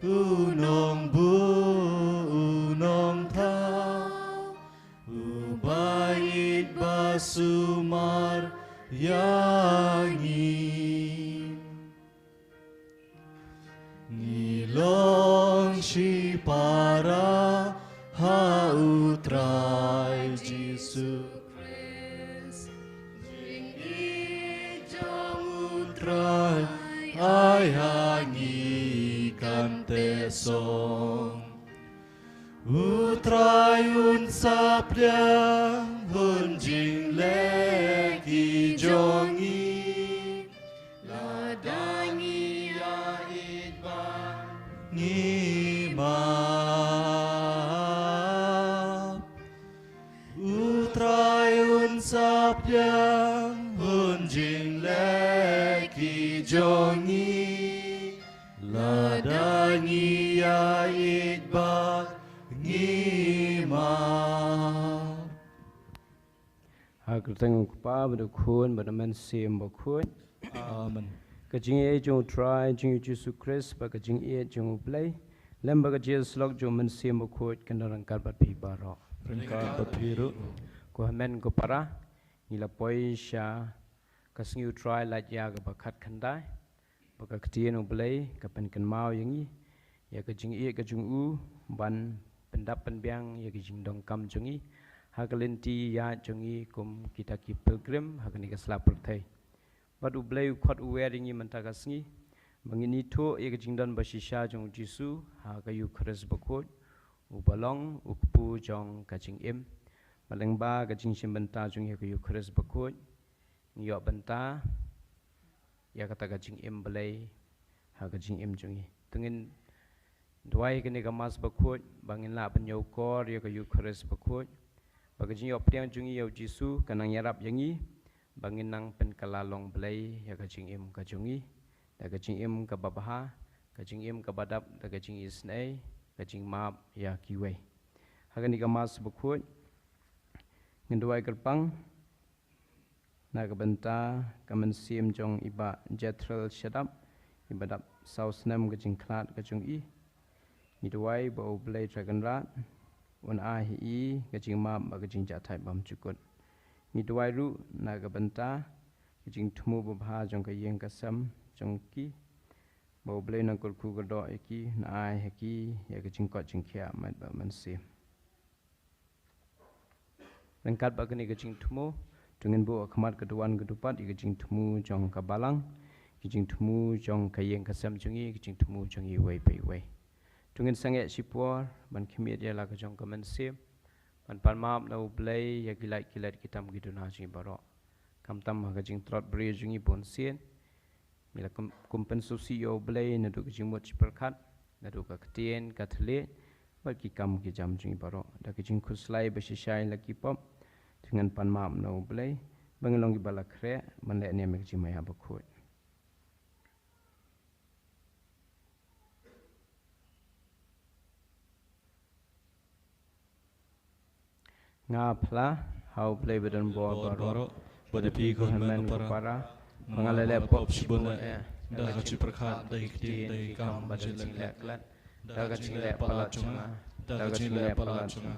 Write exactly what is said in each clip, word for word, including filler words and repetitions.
U nongbuh, u nongthaw, u ba ïeit ba sumar ïa ngi. Ngi long shipara ha U Trai Jisu Khrist. Jingïeit jong U Trai ai ha ngi kan teh song. U Trai un sa pdiang hun jingleh ki jong ngi. Lada ngi ïa ïeit bad ngi map, U Trai un sa pdiang hun jingleh ki jong ngi. Lada ngi ïa ïeit bad ngi map. Ha ka kyrteng U Kpa bad U Khun bad U Mynsiem Bakhuid. Amen. Ka jingïeit jong U Trai jong ngi U Jisu Khrist bad ka jingïeit jong U Blei lem bad ka jingïasyllok jong U Mynsiem Bakhuid kan don ryngkat bad phi baroh. Ryngkat bad phi ruh. Ko hynmen ko para, ngi la poi sha ka sngi U Trai lait ïa kaba khatkhyndai. Ba ka ktien U Blei ka pynkynmaw ïa ngi ïa ka jingïeit ka jong U ban pyndap pynbiang ïa ka jingdonkam jong ngi ha ka lynti ïaid jong ngi kum kita ki pilgrim ha kane ka sla pyrthei. Bad U Blei u khot u wer ïa ngi mynta ka sngi ba ngin ithuh ïa ka jingdon ba shisha jong U Jisu ha ka Eukharist Bakhuid, uba long u kpu jong ka jingim. Bad lyngba ka jingshim bynta jong ngi ha ka Eukharist Bakhuid, ngi ïoh bynta ïa kata ka jingim Blei ha ka jingim jong ngi. To ngin duwai kane ka Mass Bakhuid ba ngin lah ban ïoh kor ïa ka Eukharist Bakhuid, ba ka jingïoh pdiang jong ngi ïa U Jisu kan nang ïarap ïa ngi ba ngin nang pynkylla long Blei ïa ka jingim ka jong ngi da ka jingim kaba bha, ka jingim kaba dap da ka jingisynei, ka jingmap ïa kiwei. Ha kane ka Mass Bakhuid ngin duwai kyrpang na ka bynta ka mynsiem jong i Bah Jethriel Shadap, iba dap saw snem ka jingkhlad ka jong i. Ngi duwai ba U Blei Trai Kynrad un ai ha i ka jingmap bad ka jingjahthait bymjukut. Ngi duwai ruh na ka bynta ka jingthmu babha jong ka ïing ka sem jong ki, ba U Blei un nang kyrkhu kyrdoh ïa ki, un ai ha ki ïa ka jingkoit jingkhiah met bad mynsiem. Ryngkat bad kane ka jingthmu, to ngin buh ha khmat ka duwan ka dupat ïa ka jingthmu jong ka balang, ka jingthmu jong ka ïing ka sem jong ngi, ka jingthmu jong ngi iwei pa iwei. To ngin sangeh shipor ban khmih ïa la ka jong ka mynsiem, ban pan map na U Blei ïa ki lait ki lait ki tam ki duna jong ngi baroh. Khamtam ha ka jingtlot briew jong ngi bunsien, ngi la kum, kum pynsngewsih ïa U Blei naduh ka jingmut jingpyrkhat, naduh ka ktien ka thylliej bad ki kam ki jam jong ngi baroh. Da ka jingkhuslai ba shisha ïa la ki pop, to ngin pan map na U Blei ba ngin long kiba la khreh ban leh niam ïa ka jingmaïa bakhuid. Nga phla ha U Blei ba don bor baroh, bad ïa phi ko hynmen ko para, ba nga la leh pop shibun eh, da ka jingpyrkhat, da ki ktien, da ki kam, bad da ka jingleh klet, da ka jingleh palat jong nga, da ka jingleh palat jong nga,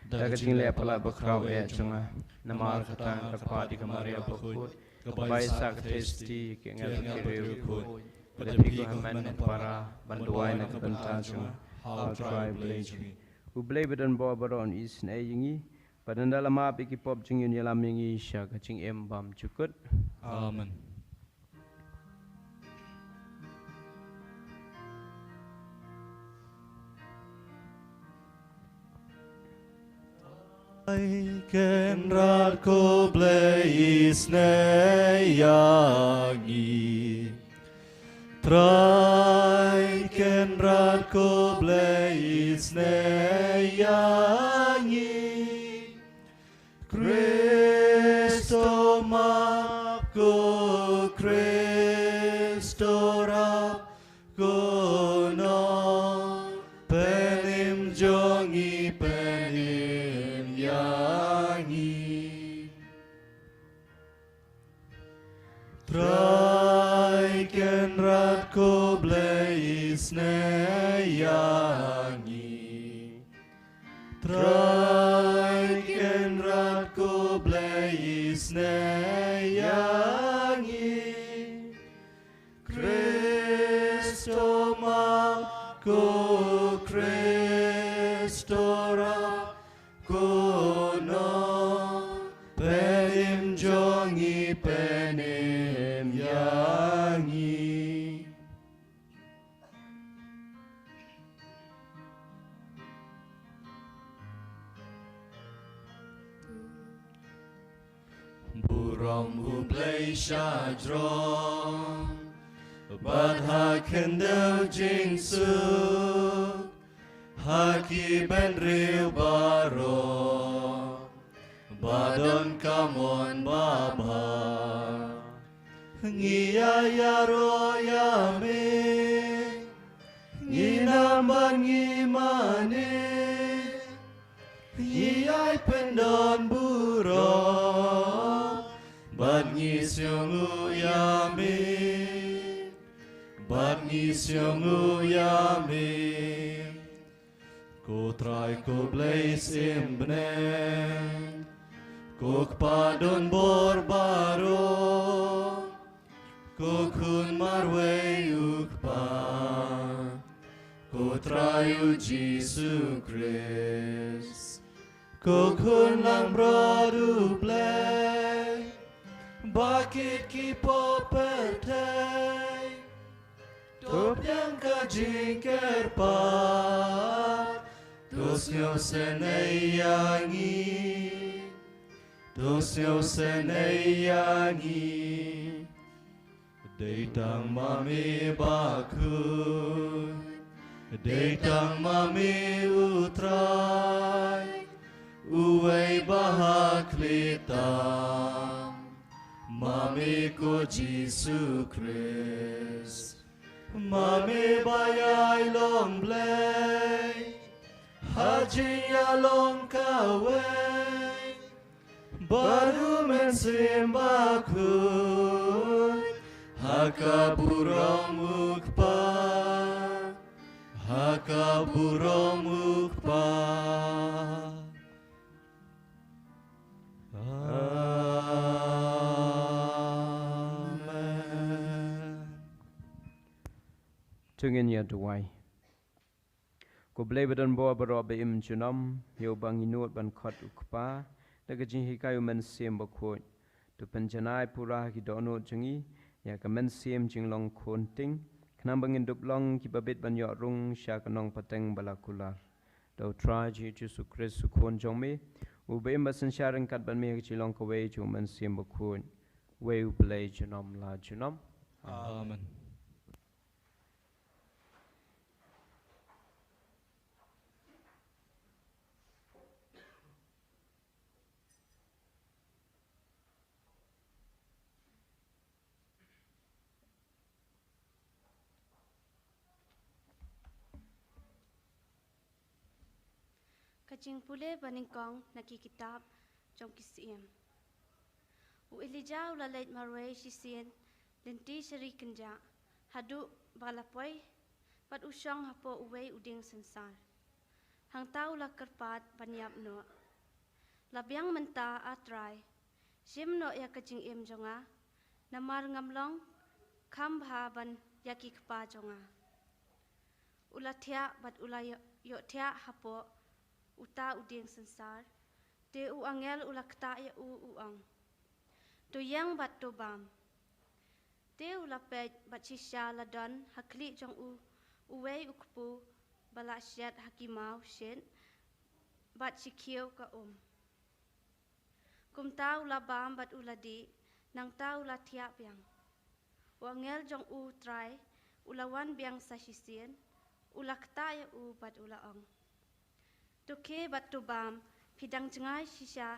da ka jingleh palat bakhraw eh jong nga. Namar kata nga kyrpad ïa ka Maria bakhuid, ka bai sah ka theisotti, ki angel ki briew bakhuid, bad ïa phi ko hynmen ko para, ban duwai na ka bynta jong nga ha U Trai U Blei jong ngi. U Blei ba don bor baroh un isynei ïa ngi, bad ynda la map ïa ki pop jong ngi un ïalam ïa ngi sha ka jingim bymjukut. Amen. Trai Kynrad ko Blei isynei ïa ngi. Trai Kynrad ko Blei isynei ïa ngi. Khrist to map, ko Khrist to rap, ko Nongpynim jong ngi pynim ïa ngi. Trai Kynrad ko Blei isynei ïa ngi. Trai Kynrad ko Blei isnei ïa ngi. Kristo ma ko Kristo ra ko no, pynim jong ngi pynim ïa ngi. Burom U Blei sha jrong, bad ha khyndew jingsuk, ha ki bynriew baroh ba don ka mon babha. Ngi ïa ïaroh ïa me, ngi nam bad ngi mane, ngi ai pyndon burom, bad ngi sngewnguh ïa me, bad ngi sngewnguh ïa me. Ko Trai ko Blei symbynta, ko Kpa don bor baroh, ko Khun marwei U Kpa, ko Trai U Jisu Khrist, ko Khun langbrot U Blei, ba kit ki poh pyrthei. To pdiang ka jingkyrpad, to sngewsynei ïa ngi, to sngewsynei ïa ngi. Dei tang ma me bakhuid, dei tang ma me U Trai, uwei ba ha khlieh tam, ma me ko Jisu Khrist. Ma me ba ïai long Blei ha jingïalong kawei bad U Mynsiem Bakhuid, ha ka burom U Kpa, ha ka burom U Kpa. Amen. To ngin ïa duwai. Ko Blei ba don bor baroh ba im junom, ïa uba ngi nud ban khot U Kpa da ka jinghikai U Mynsiem Bakhuid. To pynjanai pura ha ki dohnud jong ngi ïa ka mynsiem jinglong khun ting, khnang ba ngin dup long kiba bit ban ïoh rung sha ka nongpateng ba la kular. Da U Trai jong ngi Jisu Khrist U Khun jong me, uba im bad synshar ryngkat bad me ha ka jinglong kawei jong U Mynsiem Bakhuid, uwei U Blei junom la junom. Amen. Ka jingpule banyngkong na ki kitab jong ki Syiem. U Elijah u la leit marwei shisien lynti sha ri kynjah, haduh ba la poi bad u shong hapoh uwei u dieng synsar. Hangta u la kyrpad ban ïap noh. La biang mynta, A Trai, shim noh ïa ka jingim jong nga, namar ngam long kham bha ban ïa ki kpa jong nga. U la thiah bad u la ïoh, ïoh thiah hapoh uta u dieng synsar, te u angel u la ktah ïa u, u ong: To ïeng bad to bam. Te u la peit bad shisha la don ha khlieh jong u uwei u kpu ba la shet ha ki maw shit bad shi khiew ka um. Kumta u la bam bad u la dih, nangta u la thiah biang. U angel jong U Trai u la wan biang sa shisien, u la ktah ïa u bad u la ong: To khie bad to bam, phi dang jngai shisha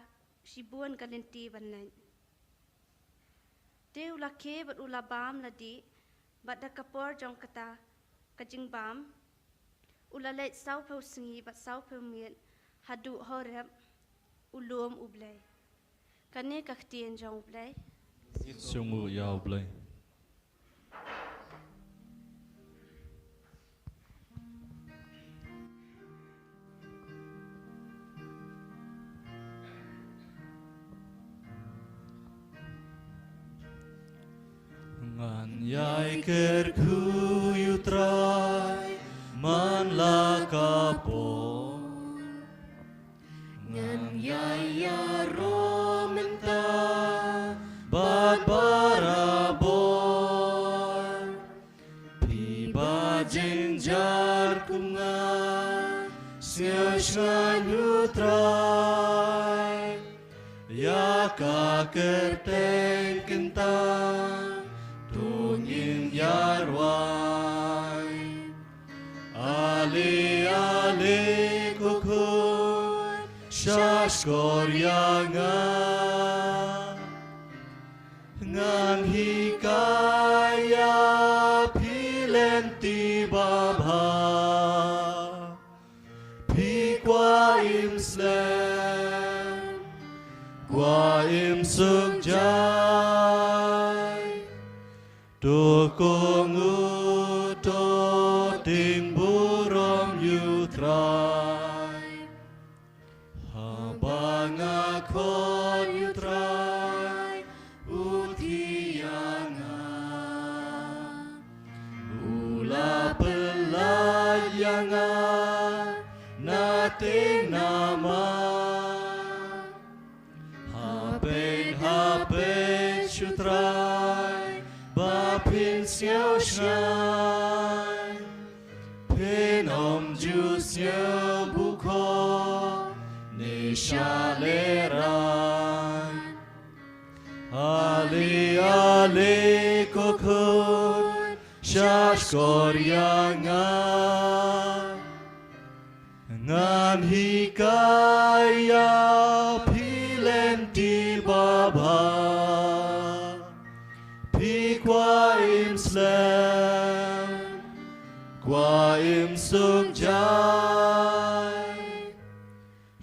shibun ka lynti ban leit. Te u la khie bad u la bam la dih, bad da ka por jong kata ka jingbam, u la leit sawphew sngi bad sawphew miet haduh Horeb, u lum U Blei. Kane ka ktien jong U Blei. Ngin sngewnguh ïa U Blei. Ïai kyrkhu ïa u Trai man la ka por. Ngan ïai ïaroh mynta bad barabor. Phi ba jynjar kum nga, sngewsih ïa u Trai. Ïa ka kyrteng kyntang to ngin ïa rwai. Ale, ale ko khun, sngap skhor ïa nga. Ngan hikai ïa phi lynti babha. Phi kwah im slem, kwah im suk jai. To kohnguh, to tieng burom ïa u Trai. Haba nga khot ïa u Trai, u thied ïa nga. U la pyllait ïa nga na tieng namar. Ha peit, ha peit sha u Trai, ba phin sngewsih. Phin ym ju sngewbha ko ne shalehrain. Ale, ale ko khun, sngap skhor ïa nga. Ngan hikai ïa phi lynti babha. Phi kwah im slem, kwah im suk jai.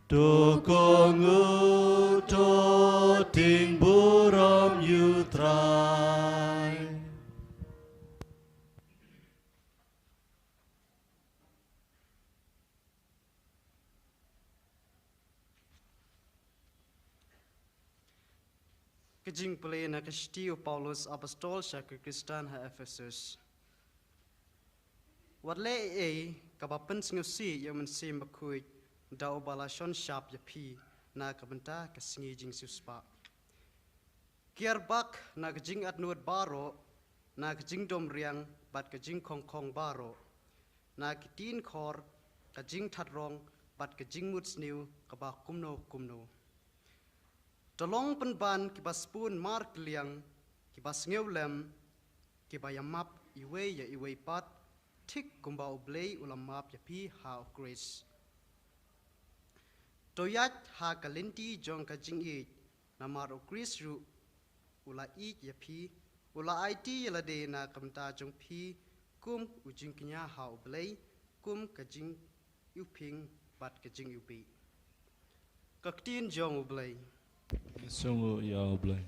To kohnguh, to tieng burom ïa u Trai. Ka jingpule na ka shithi u Paulus apostol sha ki Khristan ha Ephesus. Wat leh ei ei kaba pynsngewsih ïa u Mynsiem Bakhuid da uba la shon shap ïa phi na ka bynta ka sngi jingsiewspah. Kiar bak na ka jingatnud baroh, na ka jingdom riang bad ka jingkhongkhong baroh, na ki ktien khor, ka jingthatrong bad ka jingmut sniew kaba kumno kumno. To long pynban kiba sbun markylliang, kiba sngewlem, kiba ïamap iwei ïa iwei pat, thik kumba U Blei u la map ïa phi ha U Khrist. To ïaid ha ka lynti jong ka jingïeit, namar U Khrist ruh u la ïeit ïa phi, u la aiti ïa lade na ka bynta jong phi, kum u jingkñia ha U Blei, kum ka jingïohphieng bad ka jingïohi. Ka ktien jong U Blei. Sngewbha ïa U Blei.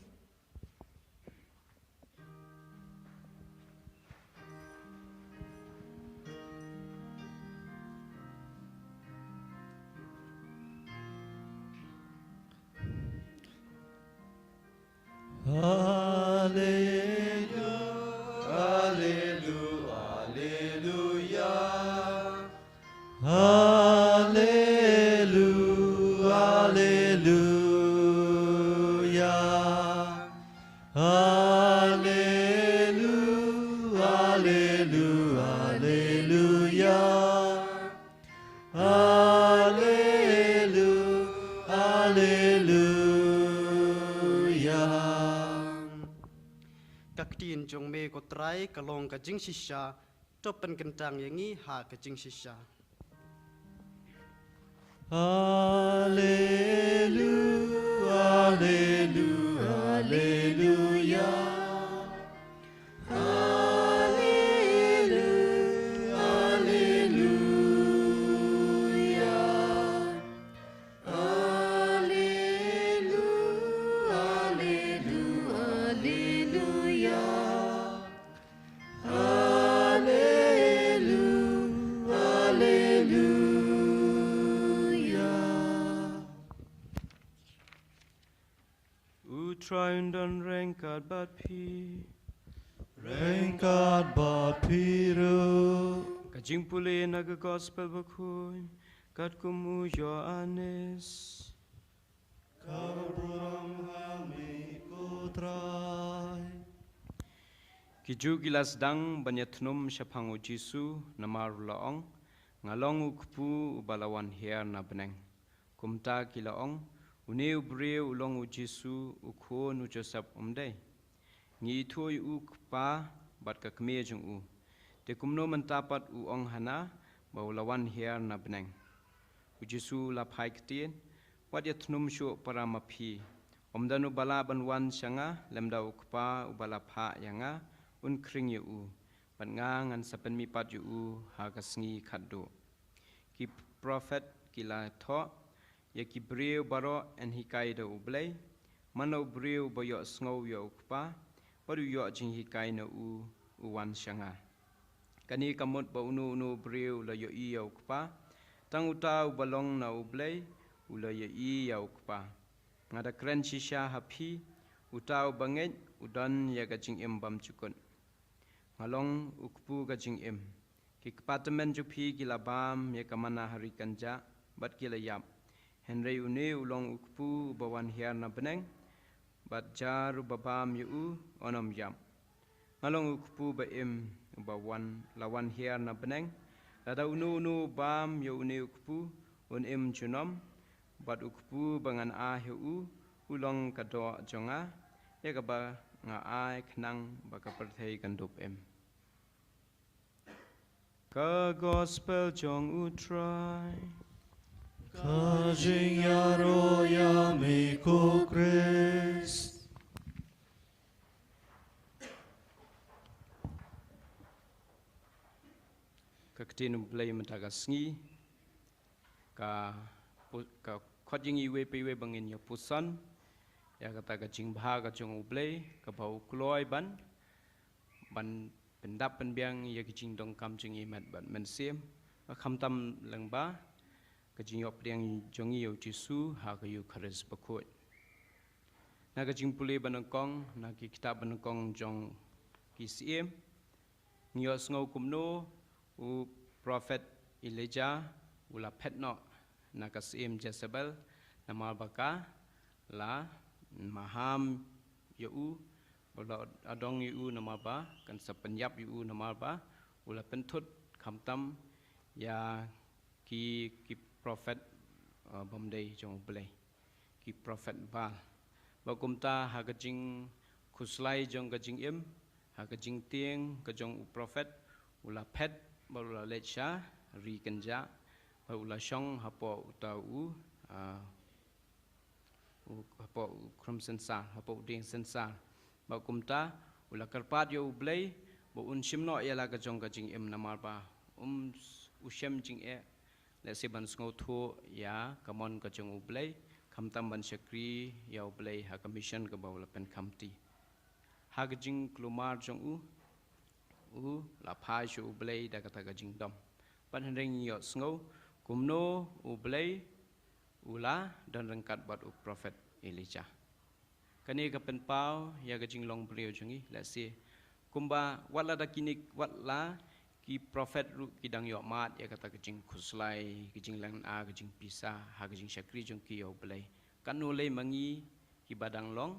Haleluya, haleluya, haleluya. Haleluya, haleluya. Haleluya, haleluya, haleluya. Haleluya, haleluya. Ka ktien jong me ko Trai ka long ka jingshisha, to pynkyntang ïa ngi ha ka jingshisha. Haleluya, haleluya, haleluya. Haleluya, haleluya. Haleluya, haleluya, haleluya. Haleluya, haleluya. U Trai un don ryngkat bad phi. Ryngkat bad phi ruh. Ka jingpule na ka Gospel Bakhuid katkum u Ïoannis. Ka burom ha me ko Trai. Ki Jiw ki la sdang ban ïathnum shaphang u Jisu namar u la ong, nga long u kpu uba la wan hiar na bneng. Kumta ki la ong, une u briew u long u Jisu u khun u Joseph um dei? Ngi ithuh ïa u kpa bad ka kmie jong u. Te kumno mynta pat u ong hana ba u la wan hiar na bneng? U Jisu u la phai ktien, wat ïathnum shuh para ma phi. Ym don uba lah ban wan sha nga lymda u kpa uba la phah ïa nga un khring ïa u. Bad nga ngan sa pynmihpat ïa u ha ka sngi khatduh. Ki prophet ki la thoh, ïa ki briew baroh yn hikai da u Blei. Man la u briew ba ïohsngew ïa u kpa bad u ïoh jinghikai na u, u wan sha nga. Kane ka mut ba uno uno u briew u la ïohi ïa u kpa, tang uta uba long na u Blei u la ïohi ïa u kpa. Nga da kren shisha ha phi, uta uba ngeit u don ïa ka jingim bymjukut. Nga long u kpu ka jingim. Ki kpa tymmen jong phi ki la bam ïa ka manna ha ri kynjah bad ki la ïap. Hynrei une u long u kpu uba wan hiar na bneng, bad jar uba bam ïa u un ym ïap. Nga long u kpu ba im uba wan, la wan hiar na bneng. Lada uno uno u bam ïa une u kpu un im junom, bad u kpu ba ngan ai ha u u long ka doh jong nga ïa kaba nga ai khnang ba ka pyrthei kan dup im. Ka Gospel jong u Trai. Ka jingïaroh ïa me ko Khrist. Ka ktien u Blei mynta ka sngi ka pu-, ka khot ïa ngi iwei pa iwei ba ngin ïa puson ïa kata ka jingbha ka jong u Blei kaba u kloi ban, ban pyndap pynbiang ïa ki jingdonkam jong ngi met bad mynsiem, ba khamtam lyngba ka jingïoh pdiang jong ngi ïa u Jisu ha ka Eukharist bakhuid. Na ka jingpule ba nyngkong, na ki kitab ba nyngkong jong ki syiem, ngi ïohsngew kumno u prophet Elijah u la phet noh na ka syiem Jezebel namar ba ka la maham ïa u, ba la adong ïa u namar ba kan sa pynïap ïa u namar ba u la pynthut khamtam ïa ki, ki prophet, uh, bym dei jong u Blei, ki prophet Baal. Ba kumta ha ka jingkhuslai jong ka jingim, ha ka jingtieng ka jong u prophet, u la phet bad u la leit sha ri kynjah bad u la shong hapoh uta u, uh, u, hapoh u khrum synsar, hapoh u dieng synsar. Ba kumta u la kyrpad ïa u Blei ba un shim noh ïa la ka jong ka jingim namar ba um s-, u shem jingeh lehse ban sngewthuh ïa ka mon ka jong u Blei, khamtam ban shakri ïa u Blei ha ka mission kaba u la pynkhamti. Ha ka jingkulmar jong u, u la phai sha u Blei da kata ka jingdom. Bad hynrei ngi ïohsngew kumno u Blei u la don ryngkat bad u prophet Elijah. Kane ka pynpaw ïa ka jinglong briew jong ngi, lehse kumba wat la da kine, wat la ki prophet ruh ki dang ïoh mad ïa kata ka jingkhuslai, ka jinglehnoh, ka jingpisa ha ka jingshakri jong ki ïa u Blei. Katno lei ma ngi kiba dang long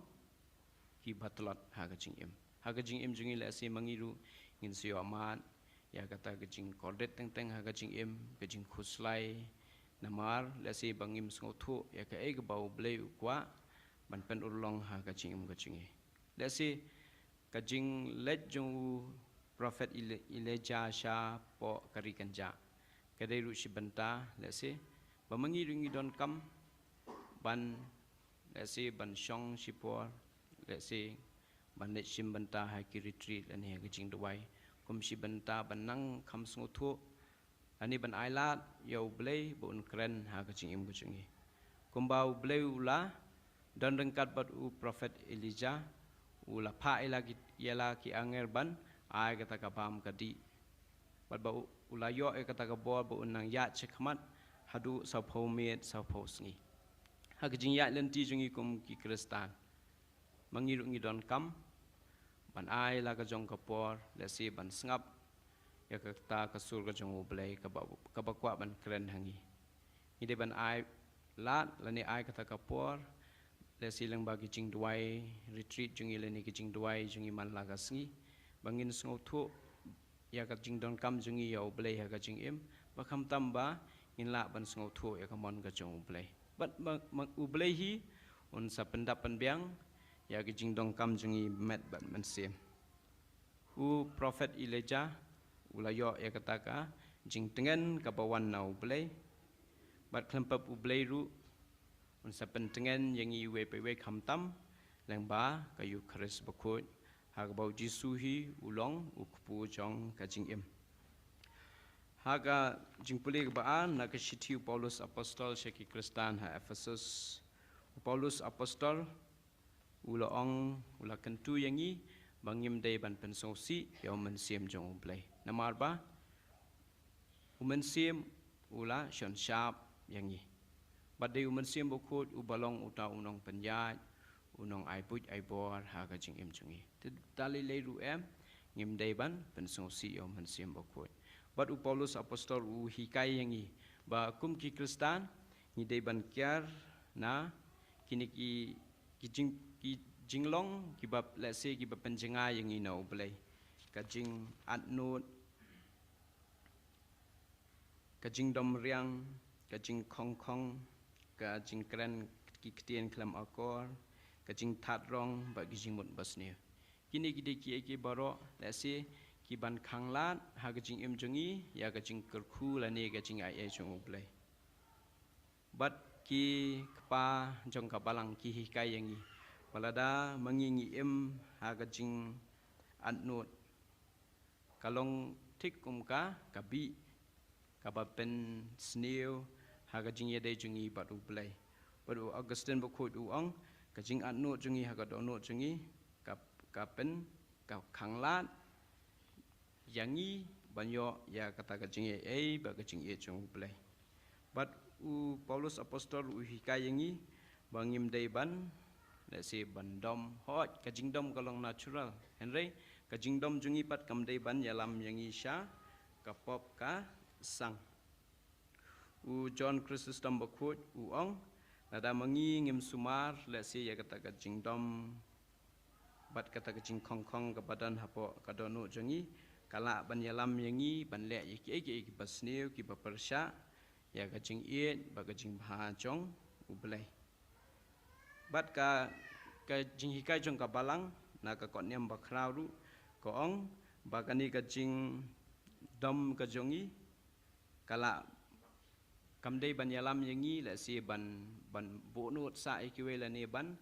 kiba tlot ha ka jingim. Ha ka jingim jong ngi lehse ma ngi ruh ngin sa ïoh mad ïa kata ka jingkordit teng teng ha ka jingim, ka jingkhuslai, namar lehse ba ngim sngewthuh ïa kaei kaba u Blei u kwah ban pynurlong ha ka jingim ka jong ngi. Lehse ka jingleit jong u prophet Eli-, Elijah shapoh ka ri kynjah ka dei ruh shi bynta, lehse ba ma ngi ruh ngi donkam ban, lehse ban shong shipor, lehse ban leit shim bynta ha ki retreat lane ha ka jingduwai, kum shi bynta ban nang kham sngewthuh lane ban ailad ïa u Blei ba un kren ha ka jingim ka jong ngi. Kumba u Blei u la don ryngkat bad u prophet Elijah, u la phah ïa la ki, ïa la ki angel ban ai kata ka bam ka dih. Bad ba u, u la ïoh ïa kata ka bor ba un nang ïaid shakhmat haduh sawphew miet sawphew sngi. Ha ka jingïaid lynti jong ngi kum ki Khristan, ma ngi ruh ngi donkam ban ai la ka jong ka por, lehse ban sngap ïa kata ka sur ka jong U Blei kaba, kaba kwah ban kren ha ngi. Ngi dei ban ai lad lane ai kata ka por, lehse lyngba ki jingduwai retreat jong ngi lane ki jingduwai jong ngi man la ka sngi, ba ngin sngewthuh ïa ka jingdonkam jong ngi ïa U Blei ha ka jingim, ba khamtam ba ngin lah ban sngewthuh ïa ka mon ka jong U Blei. Bad ma, ma, U Blei hi un sa pyndap pynbiang ïa ka jingdonkam jong ngi met bad mynsiem. U prophet Elijah u la ïoh ïa kata ka jingtngen kaba wan na U Blei. Bad khlem pep U Blei ruh un sa pyntngen ïa ngi iwei pa iwei khamtam lyngba ka Eukharist bakhuid, ha kaba U Jisu hi u long u kpu jong ka jingim. Ha ka jingpule kaba ar na ka shithi u Paulus Apostol sha ki Khristan ha Ephesus, u Paulus Apostol u la ong, u la kyntu ïa ngi ba ngim dei ban pynsngewsih ïa u Mynsiem jong U Blei. Namar ba u Mynsiem u la shon shap ïa ngi. Bad dei u Mynsiem Bakhuid uba long uta u nongpynïaid, u nong ai buit ai bor ha ka jingim jong ngi. Te da lei lei ruh em, ngim dei ban pynsngewsih ïa u Mynsiem Bakhuid. Bad u Paulus Apostol u hikai ïa ngi ba kum ki Khristan ngi dei ban kiar na kine ki, ki jing, ki jinglong kiba lehse kiba pynjngai ïa ngi na U Blei. Ka jingatnud, ka jingdom riang, ka jingkhongkhong, ka jingkren ki ktien khlem akor, ka jingthad rong bad ki jingmut basniew. Kine ki dei kiei kiei baroh lehse ki ban khanglad ha ka jingim jong ngi ïa ka jingkyrkhu lane ka jingaiei jong U Blei. Bad ki kpa jong ka balang ki hikai ïa ngi ba lada ma ngi ngi im ha ka jingatnud, ka long thik kum ka, ka bih kaba pynsniew ha ka jingïadei jong ngi bad U Blei. Bad u Augustine Bakhuid u ong, ka jingatnud jong ngi ha ka dohnud jong ngi ka, ka pyn, ka khanglad ïa ngi ban ïoh ïa kata ka jingaiei bad ka jingïeit jong U Blei. Bad u Paulus Apostol u hikai ïa ngi ba ngim dei ban, lehse ban dom. Hooid, ka jingdom ka long natural, hynrei ka jingdom jong ngi pat kam dei ban ïalam ïa ngi sha ka pop ka sang. U John Chrysostom Bakhuid u ong, lada ma ngi ngim sumar lehse ïa kata ka jingdom bad kata ka jingkhongkhong kaba don hapoh ka dohnud jong ngi, ka lah ban ïalam ïa ngi ban leh ïa kiei kiei kiba sniew, kiba pyrshah ïa ka jingïeit bad ka jingbha jong U Blei. Bad ka, ka jinghikai jong ka balang na ka Kotniam Bakhraw ruh ka ong ba kane ka jingdom ka jong ngi ka lah, kam dei ban ïalam ïa ngi lehse ban, ban buhnud sah ïa kiwei lane ban,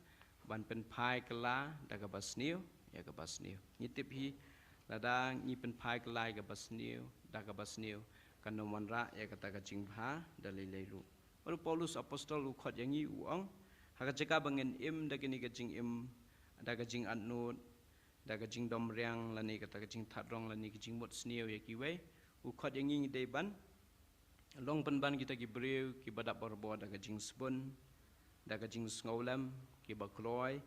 ban pynphai kylla da kaba sniew ïa kaba sniew. Ngi tip hi, lada ngi pynphai kylla ïa kaba sniew da kaba sniew, kan ym wanrah ïa kata ka jingbha da lei lei ruh. Bad u Paulus Apostol u khot ïa ngi u ong, ha ka jaka ba ngin im da kane ka jingim, da ka jingatnud, da ka jingdom riang lane kata ka jingthad rong lane ka jingmut sniew ïa kiwei, u khot ïa ngi ngi dei ban long pynban kita ki briew kiba dap barabor da ka jingsbun, da ka jingsngewlem, kiba kloi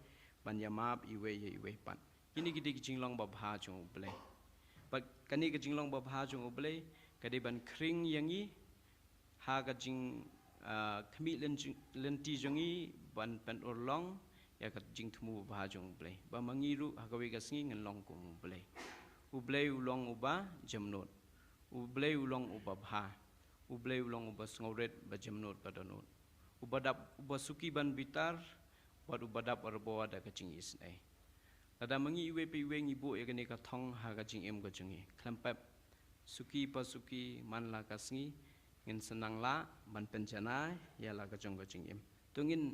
ban ïamap iwei ïa iwei pat. Kine ki dei ki jinglong babha jong U Blei. Bad kane ka jinglong babha jong U Blei ka dei ban khring ïa ngi ha ka jing, ah, khmih lyn-, lynti jong ngi ban pynurlong ïa ka jingthmu babha jong U Blei, ba ma ngi ruh ha kawei ka sngi ngin long kum U Blei. U Blei u long uba jemnud. U Blei u long uba bha. U Blei u long uba sngewrit, ba jemnud, ba dohnud. Uba dap, uba suki ban bitar bad uba dap barabor da ka jingisynei. Lada ma ngi iwei pa iwei ngi buh ïa kane ka thong ha ka jingim ka jong ngi, khlem pep, suki pa suki, man la ka sngi ngin sa nang lah ban pynjanai ïa la ka jong ka jingim. To ngin,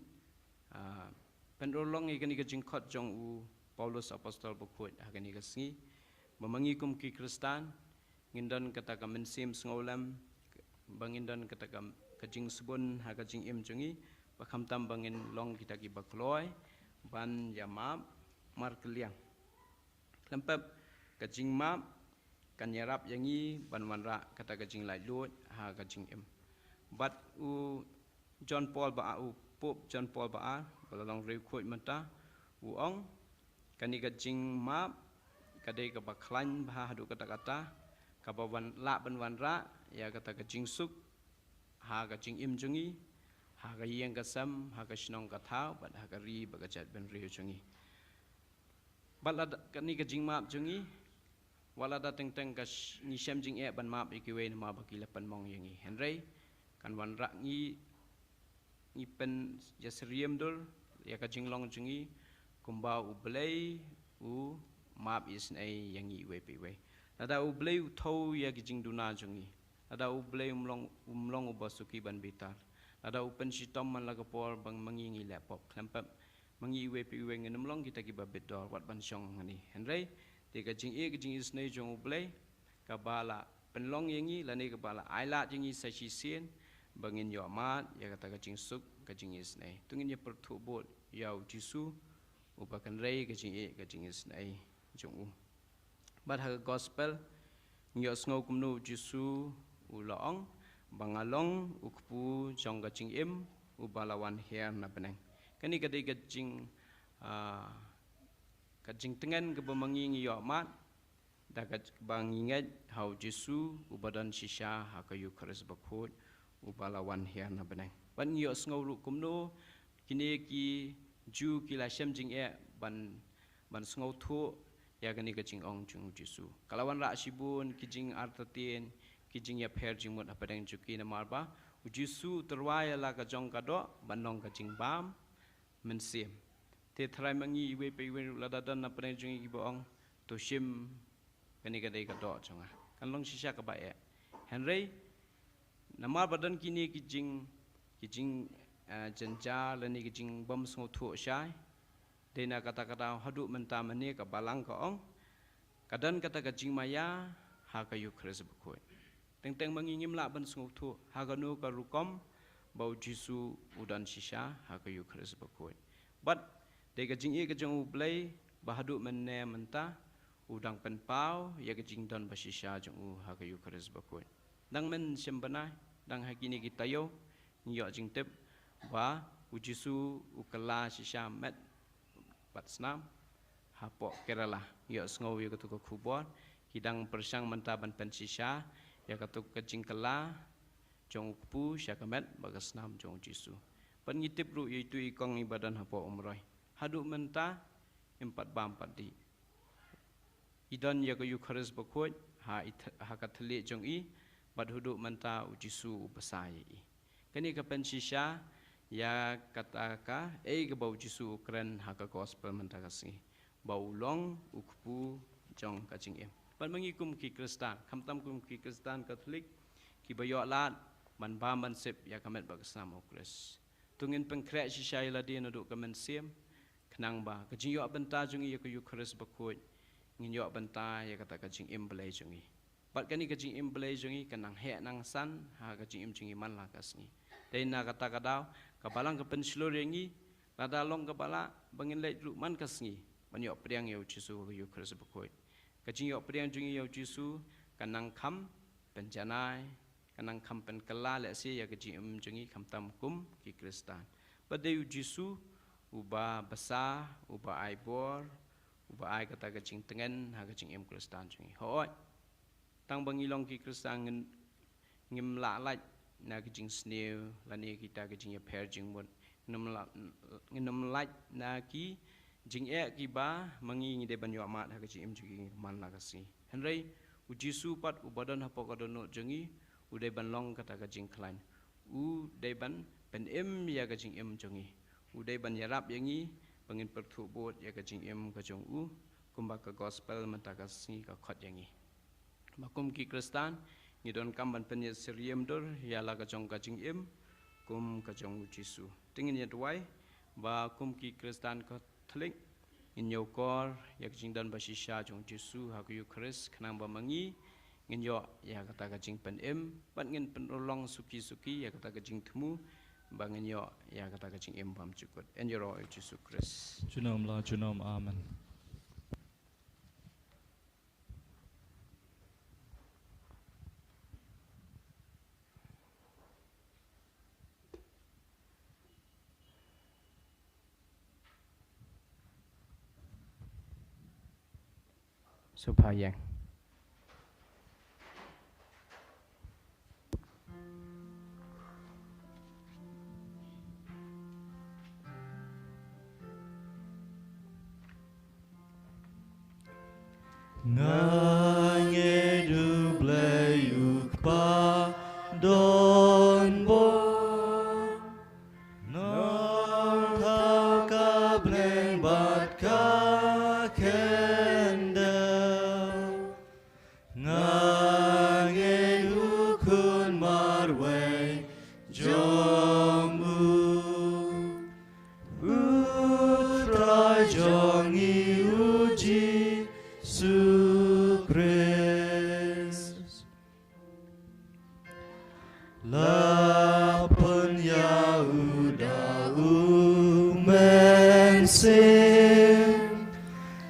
ah, pynurlong ïa kane ka jingkhot jong u Paulus Apostol Bakhuid ha kane ka sngi, ba ma ngi kum ki Khristan ngin don kata ka mynsiem sngewlem, ba ngin don kata ka, ka jingsbun ha ka jingim jong ngi, ba khamtam ba ngin long kita kiba kloi ban ïamap markylliang. Khlem pep, ka jingmap kan ïarap ïa ngi ban wanrah kata ka jinglaitluid ha ka jingim. Bad u John Paul ba, u Pope John Paul ba ar, ba la long riewkhuid mynta, u ong, kane ka jingmap ka dei kaba khlaiñ bha haduh katta katta, kaba wan lah ban wanrah ïa kata ka jingsuk ha ka jingim jong ngi, ha ka ïing ka sem, ha ka shnong ka thaw, bad ha ka ri bad ka jaitbynriew jong ngi. Bad lada kane ka jingmap jong ngi, wat lada teng teng ka sh-, ngi shem jingeh ban map ïa kiwei namar ba ki la pynmong ïa ngi. Hynrei kan wanrah ngi, ngi pynïasyriem dur ïa ka jinglong jong ngi kumba U Blei u map isynei ïa ngi iwei pa iwei. Lada U Blei u thew ïa ki jingduna jong ngi, lada U Blei um long, um long uba suki ban bitar, lada u pynshitom man la ka por ba ma ngi ngi leh pop khlem pep, ma ngi iwei pa iwei ngin ym long kita kiba bit dor wat ban shong hangne. Hynrei dei ka jingïeit ka jingisynei jong U Blei kaba la pynlong ïa ngi lane kaba la ailad ïa ngi sa shisien ba ngin ïohmad ïa kata ka jingsuk ka jingisynei. To ngin ïa pyrthuh bud ïa U Jisu uba kynrei ka jingïeit ka jingisynei jong u. Bad ha ka gospel ngi ïohsngew kumno U Jisu u la ong ba nga long u kpu jong ka jingim uba la wan hiar na bneng. Kane ka dei ka jing, ah, ka jingtngen kaba ma ngi ngi ïohmad da kaba ngi ngeit ha U Jisu uba don shisha ha ka Eukharist Bakhuid uba la wan hiar na bneng. Bad ngi ïohsngew ruh kumno kine ki Jiw ki la shem jingeh ban, ban sngewthuh ïa kane ka jingong jong U Jisu. Ka la wanrah shibun ki jingartatien, ki jingïapher jingmut hapdeng jong ki namar ba U Jisu u tyrwa ïa la ka jong ka doh ban long ka jingbam mynsiem. Te tharai ma ngi iwei pa iwei ruh lada don na pdeng jong ngi kiba ong, to shim kane ka dei ka doh jong nga, kan long shisha kaba eh. Hynrei namar ba don kine ki jing, ki jing, eh, jynjar lane ki jingbym sngewthuh shai, dei na kata ka daw haduh mynta mane ka Balang ka ong ka don kata ka jingmaïa ha ka Eukharist Bakhuid. Teng teng ma ngi ngim lah ban sngewthuh ha kano ka rukom ba U Jisu u don shisha ha ka Eukharist Bakhuid. Bad dei ka jingïeit ka jong U Blei ba haduh mynne mynta u dang pynpaw ïa ka jingdon ba shisha jong u ha ka Eukharist Bakhuid. Dang mynshym bnai, dang ha kine ki taïew ngi ïoh jingtip ba U Jisu u kylla shisha met bad snam hapoh Kerala. Ngi ïohsngew ïa kato ka khubor, ki dang pyrshang mynta ban pynshisha ïa kato ka jingkylla jong u kpu sha ka met bad ka snam jong U Jisu. Bad ngi tip ruh ïa itu i kong iba don hapoh Umroi, haduh mynta im pat bam pat dih. I don ïa ka Eukharist Bakhuid ha i th-, ha ka thylliej jong i, bad haduh mynta U Jisu u bsa ïa i. Kane ka pynshisha ïa kata kaei kaba U Jisu u kren ha ka gospel mynta ka sngi, ba u long u kpu jong ka jingim. Bad ma ngi kum ki Khristan, khamtam kum ki Khristan Katholik kiba ïoh lad ban bam ban sip ïa ka met bad ka snam U Khrist, to ngin pynkhreh shisha ïa lade naduh ka mynsiem, khnang ba ka jingïoh bynta jong ngi ïa ka Eukharist Bakhuid ngin ïoh bynta ïa kata ka jingim Blei jong ngi. Bad kane ka jingim Blei jong ngi kan nang heh nang san ha ka jingim jong ngi man la ka sngi. Dei na kata ka daw ka Balang ka pynshlur ïa ngi, lada long kaba lah ba ngin leit ruh man ka sngi ban ïoh pdiang ïa U Jisu ha ka Eukharist Bakhuid. Ka jingïoh pdiang jong ngi ïa U Jisu kan nang kham pynjanai, kan nang kham pynkylla lehse ïa ka jingim jong ngi khamtam kum ki Khristan. Bad dei U Jisu uba bsa, uba ai bor, uba ai kata ka jingtngen ha ka jingim Khristan jong ngi. Hooid, tang ba ngi long ki Khristan ngin, ngim lah lait na ki jingsniew lane kita ki jingïapher jingmut, ngim lah, ngim lait na ki jingeh kiba ma ngi ngi dei ban ïohmad ha ka jingim jong ngi man la ka sngi. Hynrei U Jisu pat uba don hapoh ka dohnud jong ngi u dei ban long kata ka jingkhlaiñ. U dei ban pynim ïa ka jingim jong ngi. U dei ban ïarap ïa ngi ba ngin pyrthuh bud ïa ka jingim ka jong u, kumba ka gospel mynta ka sngi ka khot ïa ngi. Ba kum ki Khristan ngi donkam ban pynïasyriem dur ïa la ka jong ka jingim kum ka jong U Jisu. Te ngin ïa duwai ba kum ki Khristan Katholik ngin ïoh kor ïa ka jingdon ba shisha jong U Jisu ha ka Eukharist, khnang ba ma ngi ngin ïoh ïa kata ka jingpynim bad ngin pynurlong suki suki ïa kata ka jingthmu ba ngin ïoh ïa kata ka jingim bymjukut. Ïa ngi ïaroh ïa U Jisu Khrist. Junom la junom. Amen. Sngewbha ïeng. Nga ngeit U Blei U Kpa don bor, nongthaw ka bneng bad ka khyndew. Nga ngeit U Khun marwei jong U, U Trai jong ngi U Jisu Khrist. La pynïaid da U Mynsiem,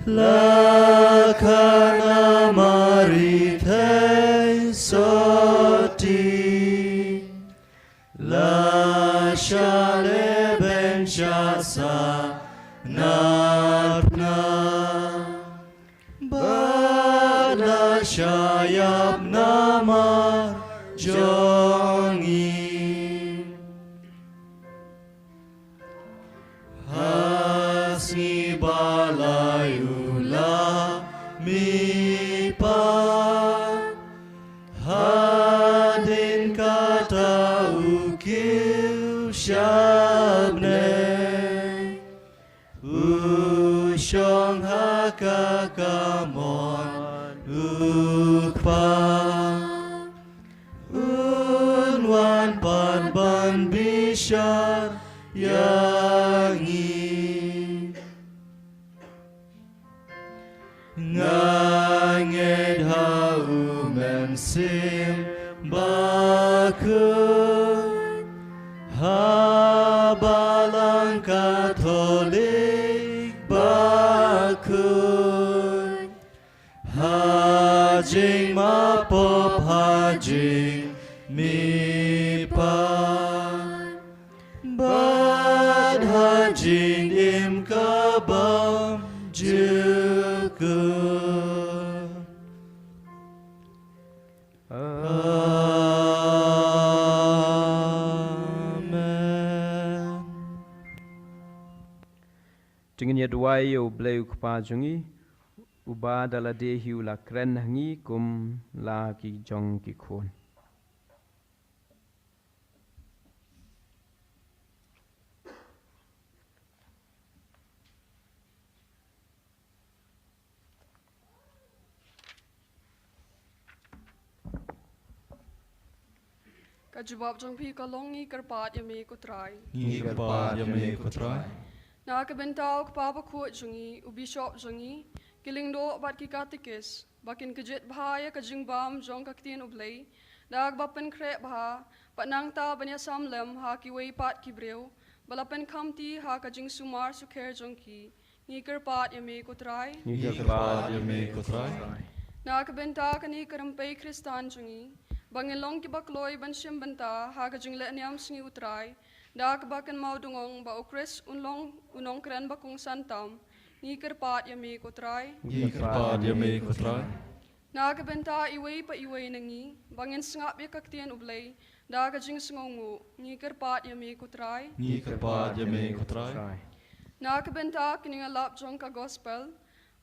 la khang ha Mari Theisotti, la shah lehbeiñ sha sahnarphna, bad la shah ïap namar jong ngi. Ha sngi ba lai U la mihpat, hadien kata U kiew sha bneng. U shong ha ka kamon U Kpa, Un wan pat ban bishar ïa ngi. Nga ngeit ha U Mynsiem Bakhuid, ha Balang Katholik bakhuid, ha jingmap pop, ha jingmihpat, bad ha jingim ka bymjukut. Amen. To ngin ïa duwai ïa U Blei U Kpa jong ngi, uba da lade hi u la kren ha ngi kum la ki jong ki khun. Ka jubab jong phi ka long, ngi kyrpad ïa me ko Trai. Ngi kyrpad ïa me ko Trai. Na ka bynta u kpa bakhuid jong ngi, u bishop jong ngi, ki lyngdoh bad ki katikis, ba kin kjit bha ïa ka jingbam jong ka ktien U Blei, da kaba pynkhreh bha, bad nangta ban ïasam lem ha kiwei pat ki briew ba la pynkhamti ha ka jingsumar sukher jong ki. Ngi kyrpad ïa me ko Trai. Ngi kyrpad ïa me ko Trai. Na ka bynta kane ka rympei Khristan jong ngi, ba ngin long kiba kloi ban shim bynta ha ka jinglehniam sngi U Trai, da kaba kynmaw dungong ba U Khrist un long u nongkren ba kongsan tam. Ngi kyrpad ïa me ko Trai. Ngi kyrpad ïa me ko Trai. Na ka bynta iwei pa iwei na ngi, ba ngin sngap ïa ka ktien U Blei da ka jingsngewnguh, ngi kyrpad ïa me ko Trai. Ngi kyrpad ïa me ko Trai. Na ka bynta kine ki nongïalap jong ka gospel,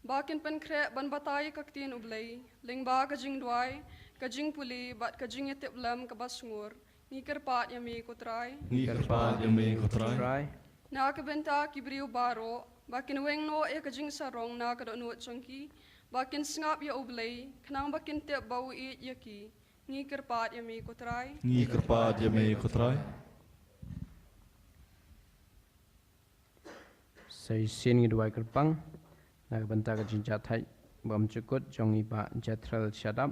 ba kin pynkhreh ban batai ïa ka ktien U Blei lyngba ka jingduwai, ka jingpule bad ka jingïatiplem kaba sngur, ngi kyrpad ïa me ko Trai. Ngi kyrpad ïa me ko Trai. Na ka bynta ki briew baroh, ba kin weng noh ïa ka jingsarong na ka dohnud jong ki, ba kin sngap ïa U Blei, khnang ba kin tip ba u ïeit ïa ki, ngi kyrpad ïa me ko Trai. Ngi kyrpad ïa me ko Trai. Sa shisien ngi duwai kyrpang na ka bynta ka jingjahthait bymjukut jong i Bah Jethriel Shadap.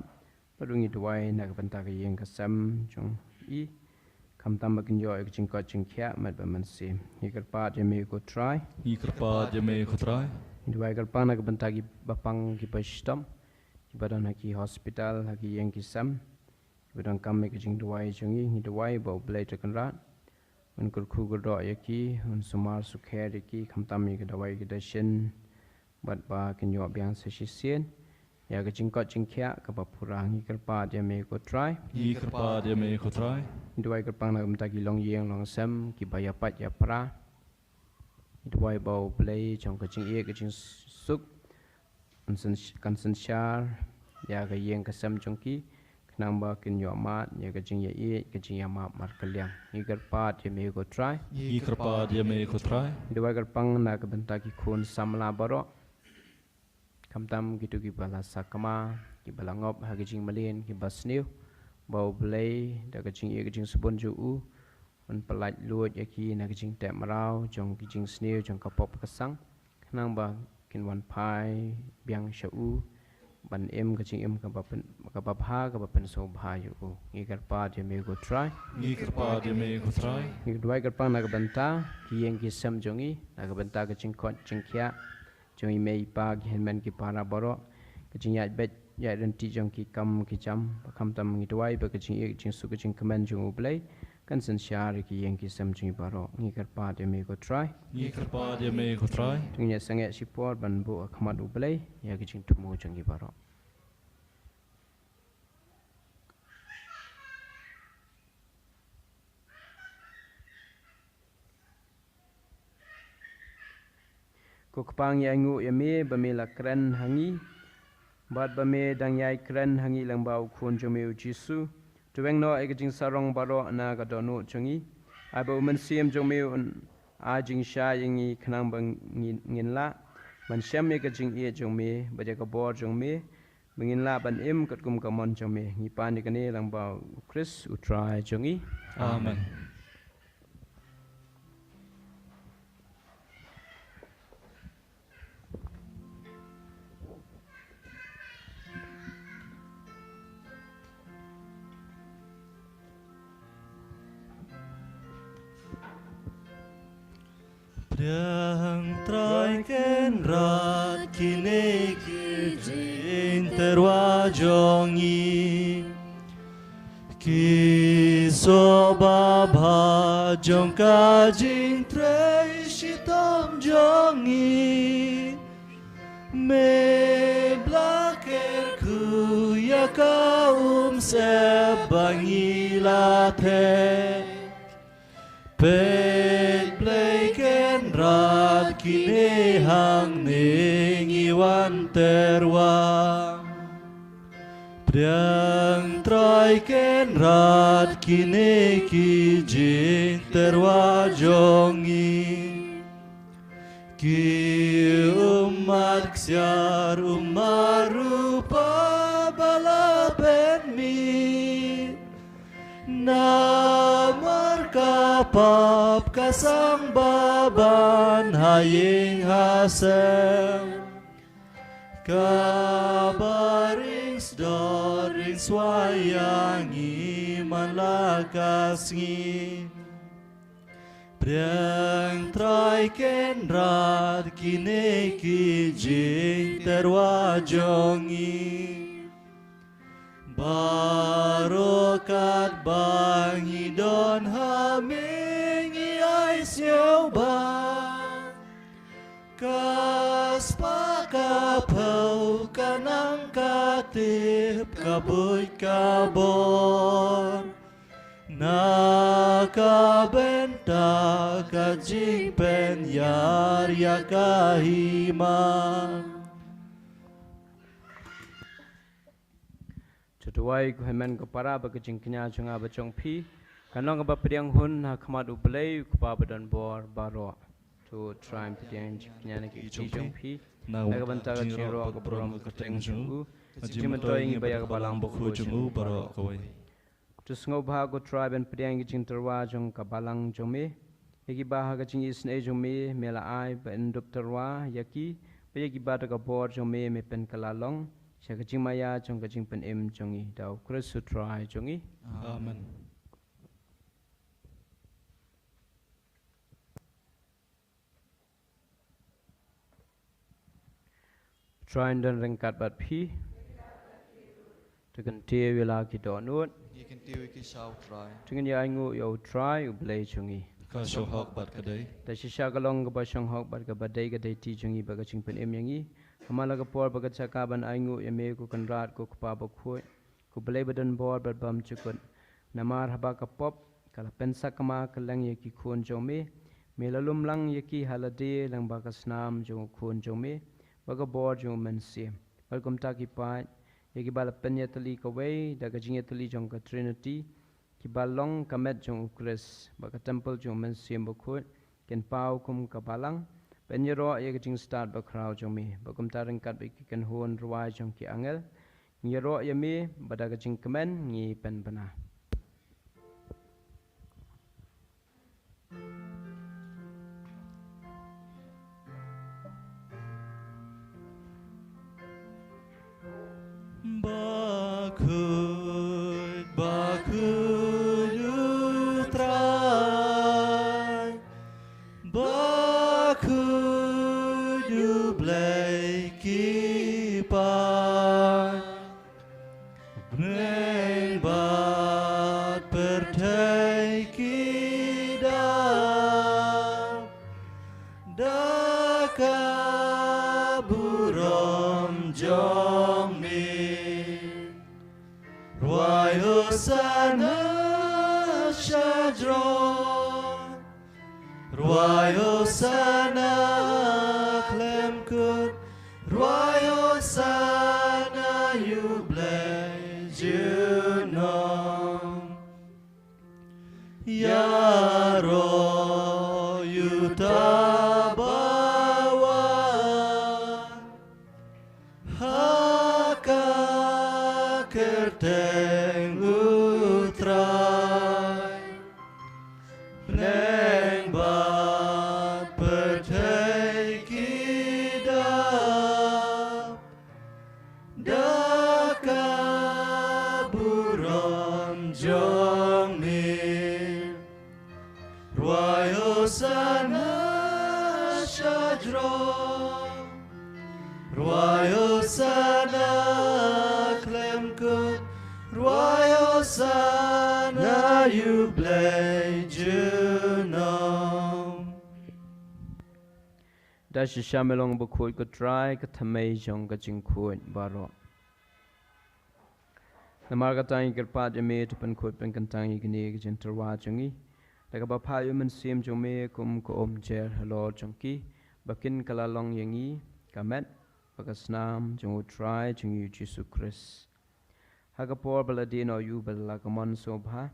Bad ngi duwai na ka bynta ka ïing ka sem jong i, khamtam ba kin ïoh ïa ka jingkoit jingkhiah mat bad mynsiem. Ngi kyrpad ïa me ko Trai. Ngi kyrpad ïa me ko Trai. Ngi duwai kyrpang na ka bynta ki bapang ki bashitom, kiba don ha ki hospital, ha ki ïing ki sem, kiba donkam ïa ka jingduwai jong ngi. Ngi duwai ba U Blei Trai Kynrad un kyrkhu kyrdoh ïa ki, un sumar sukher ïa ki, khamtam ïa ka dawai ka dashin, bad ba kin ïoh biang sa shisien. ïa ka jingkoit jingkhiah kaba pura. Ngi kyrpad ïa me ko Trai. Ngi kyrpad ïa me ko Trai. Ngi duwai kyrpang na ka bynta ki longïing longsem kiba ïapait ïapra. Ngi duwai ba U Blei jong ka jingïeit ka jingsuk kan syn-, kan synshar ïa ka ïing ka sem jong ki, khnang ba kin ïohmad ïa ka jingïaieit, ka jingïamap markylliang. Ngi kyrpad ïa me ko Trai. Ngi kyrpad ïa me ko Trai. Ngi duwai kyrpang na ka bynta ki khun samla baroh, khamtam kito kiba la sakma, kiba la ngop ha ka jingmlien, kiba sniew ba U Blei da ka jingïeit ka jingsbun jong u un pyllait luid ïa ki na ka jingteh mraw jong ki jingsniew jong ka pop ka sang, khnang ba kin wan phai biang sha u ban im ka jingim kaba pyn-, kaba bha, kaba pynsngewbha ïa u. Ngi kyrpad ïa me ko Trai. Ngi kyrpad ïa me ko Trai. Ngi duwai kyrpang na ka bynta ki ïing ki sem jong ngi, na ka bynta ka jingkoit jingkhiah jong i mei i pa, ki hynmen ki para baroh, ka jingïaid beit ïaid ryntih jong ki kam ki jam, ba khamtam ngi duwai ba ka jingïeit ka jingsuk ka jingkmen jong U Blei kan synshar ïa ki ïing ki sem jong ngi baroh. Ngi kyrpad ïa me ko Trai. Ngi kyrpad ïa me ko Trai. To ngin ïa sangeh shipor ban buh ha khmat U Blei ïa ka jingthmu jong ngi baroh. Ko Kpa, ngi ainguh ïa me ba me la kren ha ngi, bad ba me dang ïai kren ha ngi lyngba u Khun jong me u Jisu. To weng noh ïa ka jingsarong baroh na ka dohnud jong ngi. Ai ba u Mynsiem jong me un ai jingshai ïa ngi, khnang ba ngin, ngin lah ban shem ïa ka jingïeit jong me bad ïa ka bor jong me, ba ngin lah ban im katkum ka mon jong me. Ngi pan ïa kane lyngba u Khrist u Trai jong ngi. Amen. Amen. Pdiang Trai Kynrad kine ki jingtyrwa jong ngi, ki soh babha jong ka jingtrei shitom jong ngi. Me bla kyrkhu ïa ka umsyep ba ngi la theh. Peit Blei Kynrad, kine hangne ngi wan tyrwa. Pdiang Trai Kynrad kine ki jingtyrwa jong ngi. Ki ummat ksiar, ummat rupa ba la pynmih. Namar ka pap ka sang ba ban ha ïing ha sem. Kaba ring sdor ring swai ïa ngi man la ka sngi. Pdiang Trai Kynrad kine ki jingtyrwa jong ngi. Baroh katba ngi don ha me ngi ai sngewbha. Ka spah ka phew, ka nang ka tip, ka buit ka bor. Na ka bynta ka jingpynïar ïa ka hima. To duwai ko hynmen ko para ba ka jingkñia jong nga bad jong phi kan long kaba pdiang hun ha khmat U Blei u Kpa ba don bor baroh. To Trai pdiang jingkñia na ki kti jong phi na ka bynta ka jingrwai ka burom ka kyrteng jong u. Ka jingmyntoi ngi ba ïa ka balang bakhuid jong u baroh kawei. To sngewbha ko Trai ban pdiang ki jingtyrwa jong ka balang jong me. Ïa kiba ha ka jingisynei jong me me la ai ban dup tyrwa ïa ki, bad ïa kiba da ka bor jong me me pynkylla long sha ka jingmaïa jong ka jingpynim jong ngi, da u Khrist u Trai jong ngi. Amen. Trai un don ryngkat bad phi. To kyntiew ïa la ki dohnud. Ngi kyntiew ïa ki sha u Trai. To ngin ïa ainguh ïa u Trai U Blei jong ngi. Ka shong hok bad ka dei. Te shisha ka long kaba shong hok bad kaba dei ka dei ti jong ngi bad ka jingpynim ïa ngi. Namar la ka por ba ka jaka ban ainguh ïa me ko Kynrad ko Kpa Bakhuid, ko Blei ba don bor bad bymjukut. Namar haba ka pop ka la pynsakma kylleng ïa ki khun jong me, me la lum lang ïa ki ha lade lyngba ka snam jong u Khun jong me bad ka bor jong u Mynsiem. Bad kumta ki paid, ïa kiba la pynïatylli kawei da ka jingïatylli jong ka Trinity, kiba long ka met jong u Khrist bad ka templ jong u Mynsiem Bakhuid, kin paw kum ka balang ban ïaroh ïa ka jingstad bakhraw jong me. Bad kumta ryngkat bad ki kynhun rwai jong ki angel, ngi ïaroh ïa me bad da ka jingkmen ngi pynbna. Bakhuid, bakhuid u Trai, bakhuid u Blei ki paid. Bneng bad pyrthei ki dap da ka burom jong me. Rwai Hosana shajrong. Rwai Hosana khlem kut. Rwai Hosana ïa u Blei junom. Ïaroh ïa uta ba wan ha ka kyrteng u Trai. Bneng bad pyrthei ki dap da ka burom jong me. Rwai Hosana shajrong. Rwai Hosana khlem kut. Rwai Hosana ïa u Blei junom. Da shisha me long bakhuid ko Trai, ka thymmei jong ka jingkhuid baroh. Namar kata ngi kyrpad ïa me, to pynkhuid pynkyntang ïa kine ki jingtyrwa jong ngi da kaba phah ïa u Mynsiem jong me kum ka umjer halor jong ki, ba kin kylla long ïa ngi ka met bad ka snam jong u Trai jong ngi u Jisu Khrist. Ha ka por ba la die noh ïa u bad la ka mon sngewbha,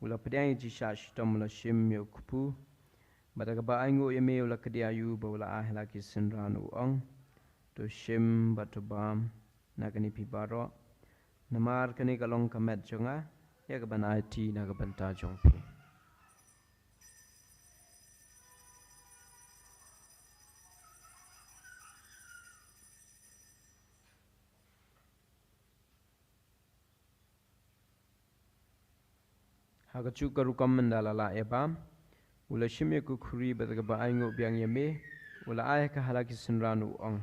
u la pdiang ïa ka jingshah shitom, u la shim ïa u kpu, bad da kaba ainguh ïa me u la kdiah ïa u bad u la ai ha la ki synran, u ong: To shim bad to bam na kane phi baroh, namar kane ka long ka met jong nga, ïa kaban aiti na ka bynta jong phi. Ha kajuh ka rukom mynda la lah ïa bam, u la shim ïa ka khuri bad kaba ainguh biang ïa me, u la ai ha ka ha la ki synran, u ong: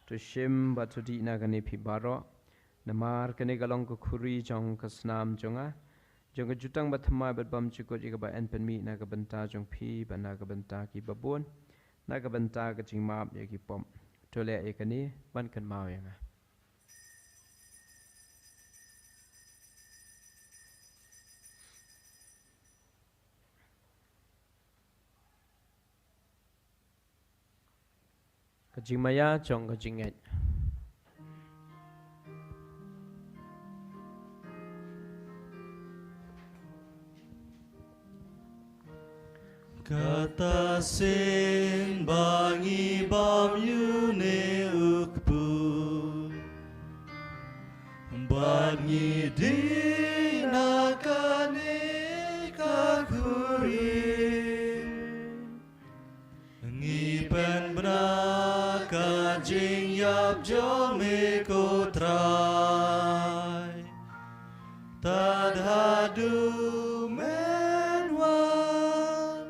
To shim bad to dih na kane phi baroh, namar kane ka long ka khuri jong ka snam jong nga, jong ka jutang bathymmai bad bymjukut, ïa kaba yn pynmih na ka bynta jong phi bad na ka bynta kiba bun, na ka bynta ka jingmap ïa ki pop. To leh ïa kane ban kynmaw ïa nga. Ka jingmaïa jong ka jingngeit. Kata sien ba ngi bam ïa une u kpu bad ngi dih na kane ka khuri, ngi pynbna ka jingïap jong me ko Trai, tad haduh men wan.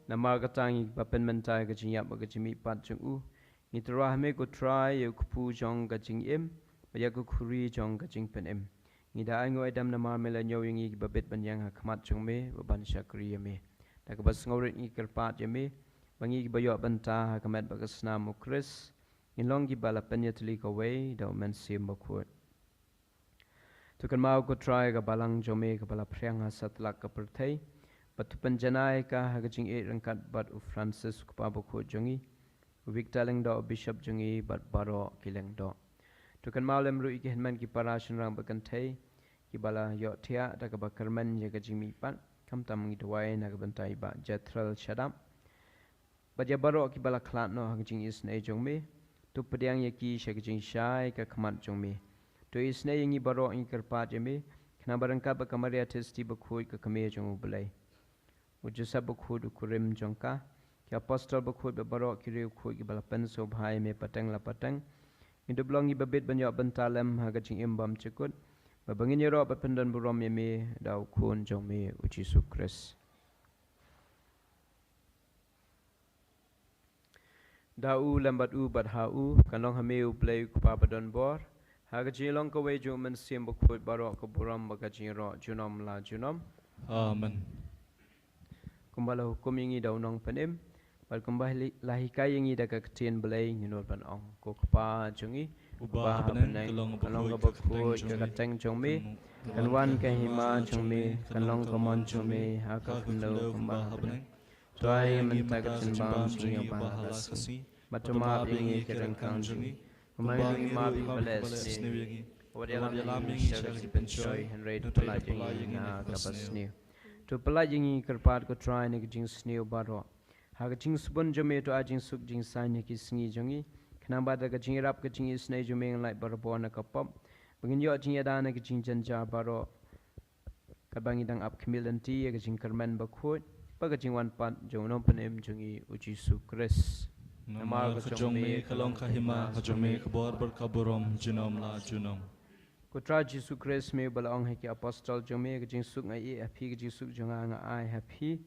Namar kata ngi ba pynmynta ïa ka jingïap bad ka jingmihpat jong u, ngi tyrwa ha me ko Trai ïa u kpu jong ka jingim bad ïa ka khuri jong ka jingpynim. Ngi da ainguh aidam namar me la ñiew ïa ngi kiba bit ban ïeng ha khmat jong me bad ban shakri ïa me. Da kaba sngewrit ngi kyrpad ïa me ba ngi kiba ïoh bynta ha ka met bad ka snam u Khrist, Ngin long kiba la pynïatylli kawei da u Mynsiem Bakhuid. To kynmaw ko Trai ka balang jong me kaba la phriang ha satlak ka pyrthei, bad to pynjanai ka ha ka jingïeit ryngkat bad u Francis u kpa bakhuid jong ngi, u Victor Lyngdoh u bishop jong ngi bad baroh ki lyngdoh. To kynmaw lem ruh ïa ki hynmen ki para shynrang ba kynthei kiba la ïohthiah da kaba kyrmen ïa ka jingmihpat, khamtam ngi duwai na ka bynta i Bah Jethro Shadap bad ïa baroh kiba la khlad noh ha ka jingisynei jong me. To pdiang ïa ki sha ka jingshai ka khmat jong me. To isynei ïa ngi baroh ngi kyrpad ïa me, khnang ba ryngkat bad ka Maria Theisotti bakhuid ka kmie jong U Blei, u Joseph bakhuid u kurim jong ka, ki apostol bakhuid bad baroh ki riewkhuid kiba la pynsngewbha ïa me pateng la pateng, ngin dup long ngi babit ban ïoh bynta lem ha ka jingim bymjukut, ba ba ngin ïaroh bad pyndon burom ïa me da u Khun jong me u Jisu Khrist. Da u lem bad u bad ha u, kan long ha me U Blei U Kpa badonbor, ha ka jinglong kawei jong U Mynsiem Bakhuid baroh ka burom bad ka jingïaroh junom la junom. Amen. Kumba la hukum ïa ngi da u Nongpynim, bad kumba la hikai ïa ngi da ka ktien Blei, ngin nud ban ong: Ko Kpa jong ngi uba ha bneng, kan long kaba khuid ka kyrteng jong me, kan wan ka hima jong me, kan long ka mon jong me ha ka khyndew kumba ha bneng. To ai mynta ka jingbam jong ngi uba ha la ka sngi, bad to map ïa ngi ki ryngkang jong ngi, kumba ngi map ïa kiba leh sniew ïa ngi. Wat ïalam ïa ngi sha ka jingpynshoi, hynrei to pyllait ïa ngi na kaba sniew. To pyllait ïa ngi, kyrpad ko Trai, na ka jingsniew baroh. Ha ka jingsbun jong me to ai jingsuk jingsaiñ ha ki sngi jong ngi, khnang ba da ka jingïarap ka jingisynei jong me ngin lait barabor na ka pop, ba ngin ïoh jingïada na ka jingjynjar baroh, katba ngi dang ap khmih lynti ïa ka jingkyrmen bakhuid bad ka jingwan pat jong u Nongpynim jong ngi u Jisu Khrist. Namar ka jong me ka long ka hima, ka jong me ka bor bad ka burom junom la junom. Ko Trai Jisu Khrist, me uba la ong ha ki apostol jong me: Ka jingsuk nga ïeh ha phi, ka jingsuk jong nga nga ai ha phi.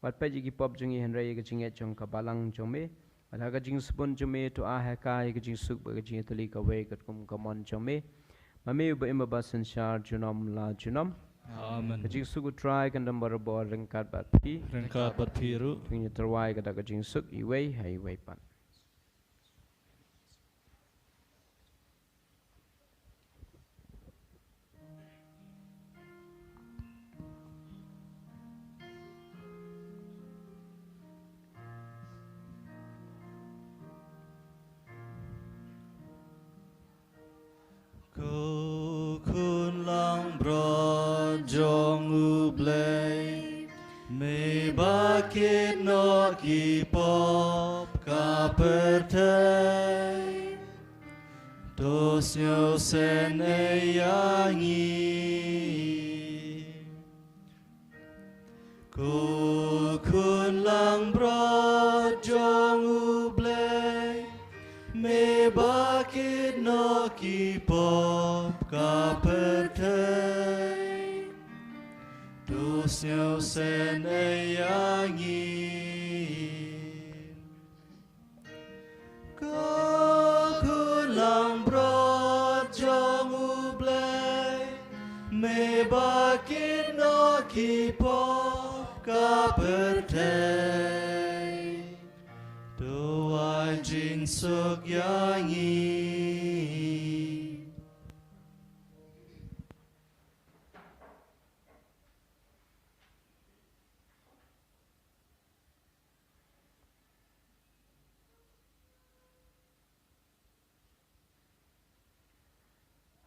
Wat peit ïa ki pop jong ngi, hynrei ïa ka jingngeit jong ka balang jong me. Bad ha ka jingsbun jong me to ai ha ka ïa ka jingsuk bad ka jingïatylli kawei katkum ka mon jong me, ma me uba im uba synshar junom la junom. Amen. Ka jingsuk U Trai kan don barabor ryngkat bad phi. Ryngkat bad phi ruh. To ngin ïa tyrwa ïa kata ka jingsuk iwei ha iwei pat. Ko Khun langbrot jong U Blei, me ba kit noh ki pop ka pyrthei, to sngewsynei ïa ngi. Ko Khun langbrot jong U Blei, me ba kit noh ki pop ka pyrthei, to sngewsynei ïa ngi. Ko Khun langbrot jong U Blei, me ba kit noh ki pop ka pyrthei, to ai jingsuk ïa ngi.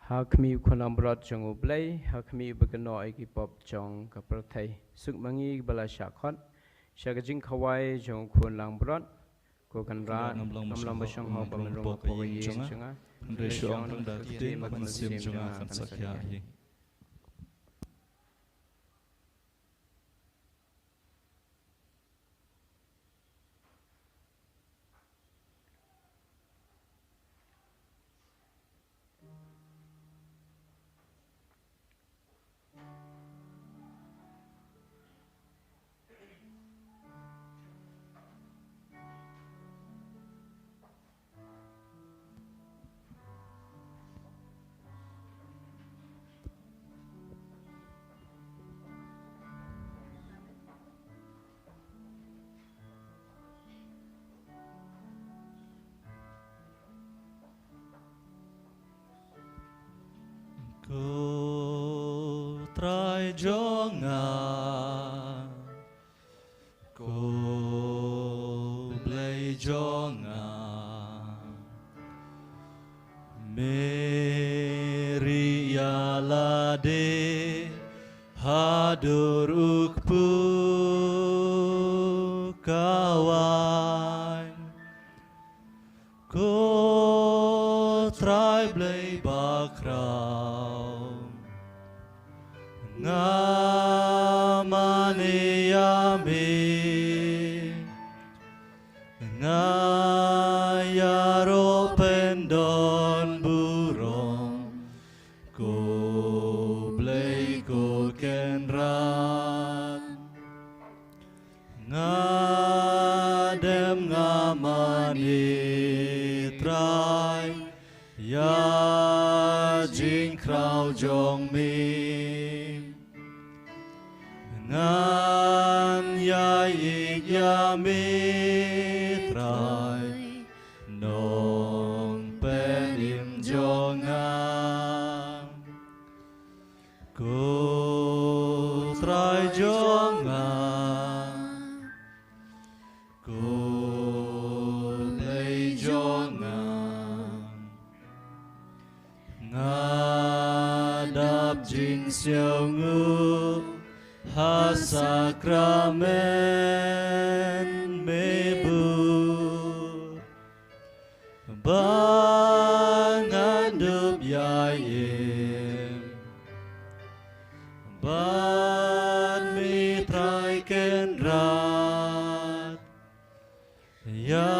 Ha khmih U Khun langbrot jong U Blei, ha khmih uba kynnoh ïa ki pop jong ka pyrthei. Suk ma ngi kiba la shah khot sha ka jingkhawai jong U Khun langbrot. Ko Kynrad, ngam long ba shong hok ban rung hapoh ka ïing jong nga, hynrei shu ong tang da ka ktien bad ka mynsiem jong nga kan sa khiah hi. Trai jong nga, ko Blei jong nga. Meri ïa lade ha dur u kpu ka wan. Ko Trai Blei bakhraw, nga mane ïa me, nga ïaroh pyndon burom, ko Blei ko Kynrad. Nga dem nga mane Trai, ïa jingkhraw jong me. Ngan ïai ïeit ïa me Trai, Nongpynim jong nga. Ko Trai jong nga, ko Blei jong nga, nga dap jingsngewnguh ha sakramen me bud. Ba ngan dup ïai im bad me Trai Kynrad, ïa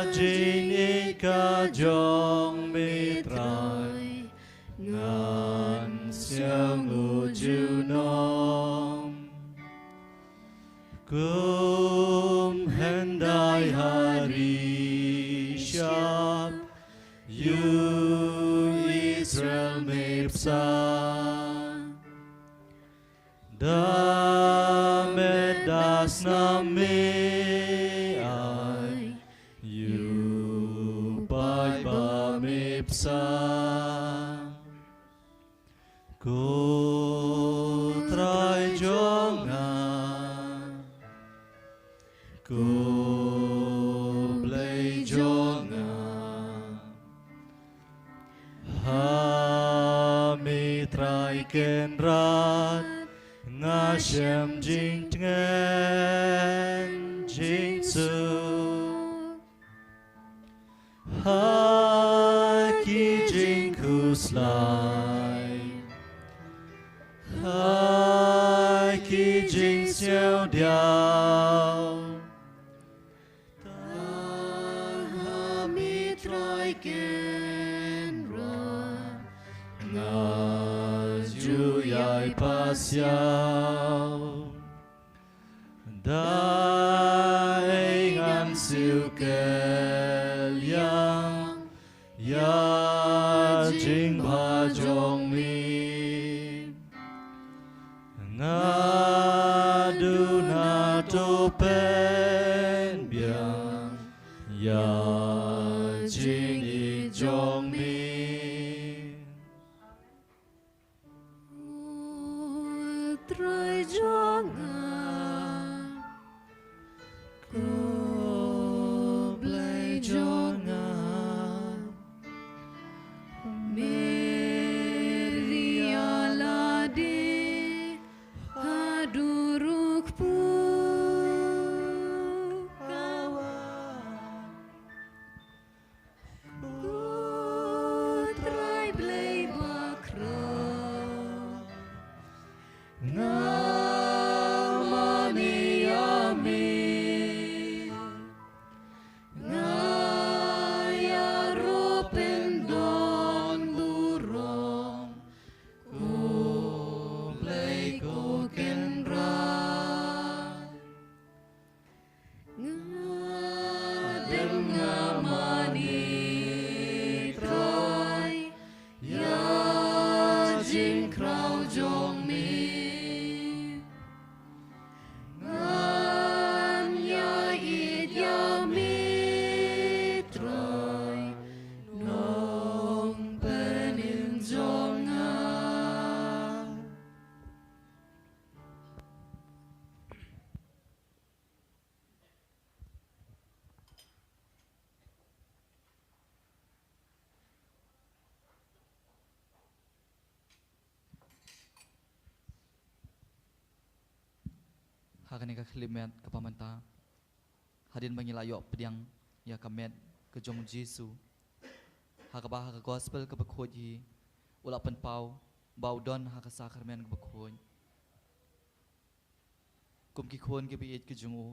jingïeit ka jong me Trai ngan sngewnguh junom. Kum hyndai ha ri shyiap, ïa u Israel me bsa. Da met da snam me ai, ïa u paidbah me bsa. Ko Trai jong nga, ko Blei jong nga, ha me Trai Kynrad nga shem jingtngen jingsuk. Ha ki jingkhuslai, ha ki jingsngewdiaw, tang ha me Trai Kynrad nga ju ïai pasiaw. Da ei ngan siew kylliang ïa jingbha jong me. Nga duna to pynbiang ïa jingïeit jong me. Ko Trai jong nga, ko Blei jong nga, meri ïa lade ha dur u kpu ka wan. Ko Trai Blei bakhraw, nga Ha kane ka khyllipmat kaba mynta, hadien ba ngi la ïoh pdiang ïa ka met ka jong u Jisu, ha kaba ha ka gospel kaba khuid hi u la pynpaw ba u don ha ka sakramen kaba khuid. Kum ki khun kiba ïeit ki jong u,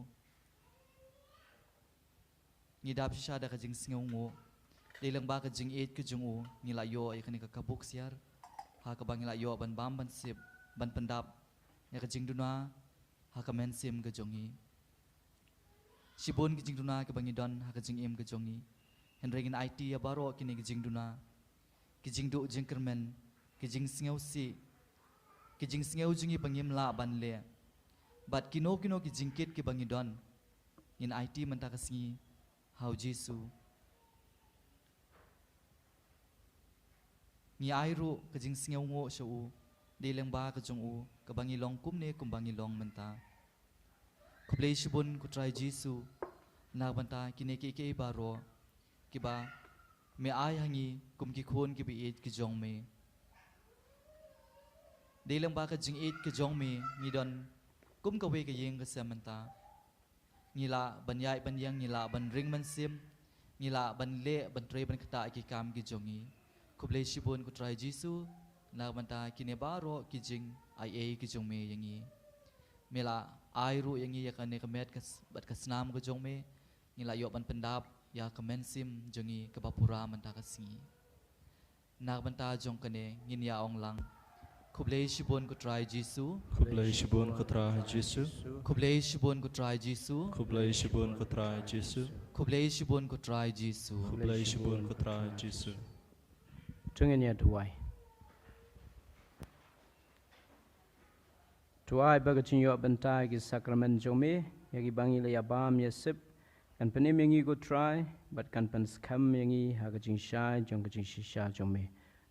ngi dap shisha da ka jingsngewnguh. Dei lyngba ka jingïeit ka jong u ngi la ïoh ïa kane ka, ka buk siar, ha kaba ngi la ïoh ban bam ban sip, ban pyndap ïa ka jingduna ha ka mynsiem ka jong ngi. Shibun ki jingduna kiba ngi don ha ka jingim ka jong ngi, hynrei ngin aiti ïa baroh kine ki jingduna, ki jingduh jingkyrmen, ki jingsngewsih, ki jingsngew jong ngi ba ngim lah ban leh, bad kino kino ki jingkit kiba ngi don, ngin aiti mynta ka sngi ha u Jisu. Ngi ai ruh ka jingsngewnguh sha u, dei lyngba ka jong u kaba ngi long kumne kumba ngi long mynta. Khublei shibun ko Trai Jisu, na ka bynta kine kiei kiei baroh kiba me ai ha ngi kum ki khun kiba ïeit ki jong me. Dei lyngba ka jingïeit ka jong me ngi don kum kawei ka ïing ka sem mynta. Ngi lah ban ïaid ban ïeng, ngi lah ban ring mynsiem, ngi lah ban leh ban trei ban ktah ki kam ki jong ngi. Khublei shibun ko Trai Jisu, na ka bynta kine baroh ki jingaiei ki jong me ïa ngi. Me la ai ruh ïa ngi ïa kane ka met ka s-, bad ka snam ka jong me, ngi la ïoh ban pyndap ïa ka mynsiem jong ngi kaba pura mynta ka sngi. Na ka bynta jong kane ngin ïa ong lang: Khublei shibun ko Trai Jisu. Khublei shibun ko Trai Jisu. Khublei shibun ko Trai Jisu. Khublei shibun ko Trai Jisu. Khublei shibun ko Trai Jisu. Khublei shibun ko Trai Jisu. To ngin ïa duwai. To ai ba ka jingïoh bynta ki sakramen jong me ïa kiba ngi la ïa bam ïa sip, kan pynim ïa ngi ko Trai, bad kan pynskhem ïa ngi ha ka jingshai jong ka jingshisha jong me.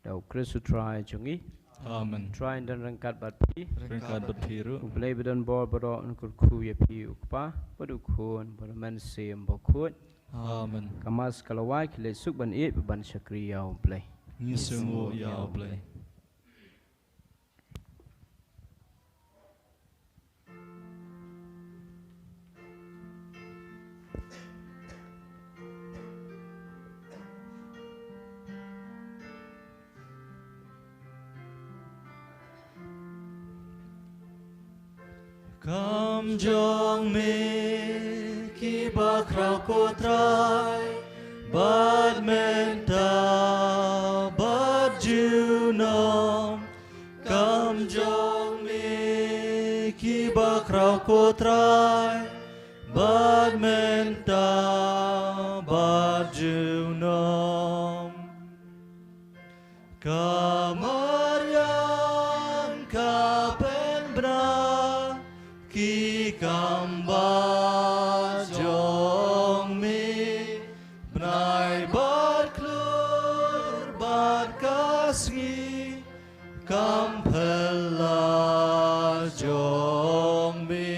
Da u Khrist u Trai jong ngi. Amen. Trai un don ryngkat bad phi. Ryngkat bad phi ruh. U Blei ba don bor baroh un kyrkhu ïa phi, u Kpa, bad u Khun, bad u Mynsiem Bakhuid. Amen. Ka Mass ka la wai, khie leit suk ban ïeit bad ban shakri ïa u Blei. Ngi sngewnguh ïa u Blei. Kam jong me ki bakhraw ko Trai, bad mynta bad junom. Kam jong me ki bakhraw ko Trai, bad mynta bad junom. Ka Mariam ka pynbna ki kam bad jong me, bnai bad klur bad ka sngi kam phylla jong me.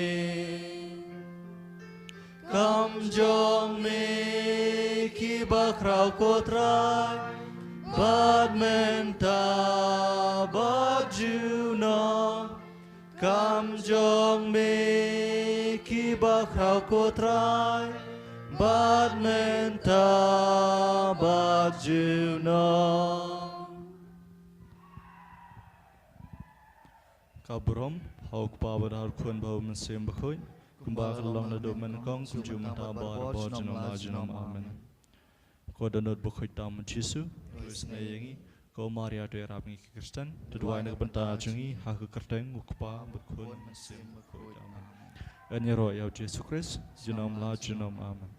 Kam jong me ki bakhraw ko Trai, bad mynta bad junom. Kam jong me ki bakhraw ko Trai, bad mynta bad junom. Ka burom ha u Kpa bad ha u Khun bad ha u Mynsiem Bakhuid, kumba ka la long naduh mynnyngkong, kumjuh mynta bad ha ka por junom la junom. Amen. Ko dohnud bakhuid tam u Jisu, isynei ïa ngi. Ko Maria, to ïarap ïa ngi ki Khristan, to duwai na ka bynta jong ngi ha ka kyrteng u Kpa bad u Khun bad u Mynsiem Bakhuid. Amen. Ngan ïaroh ïa u Jisu Khrist junom la junom. Amen.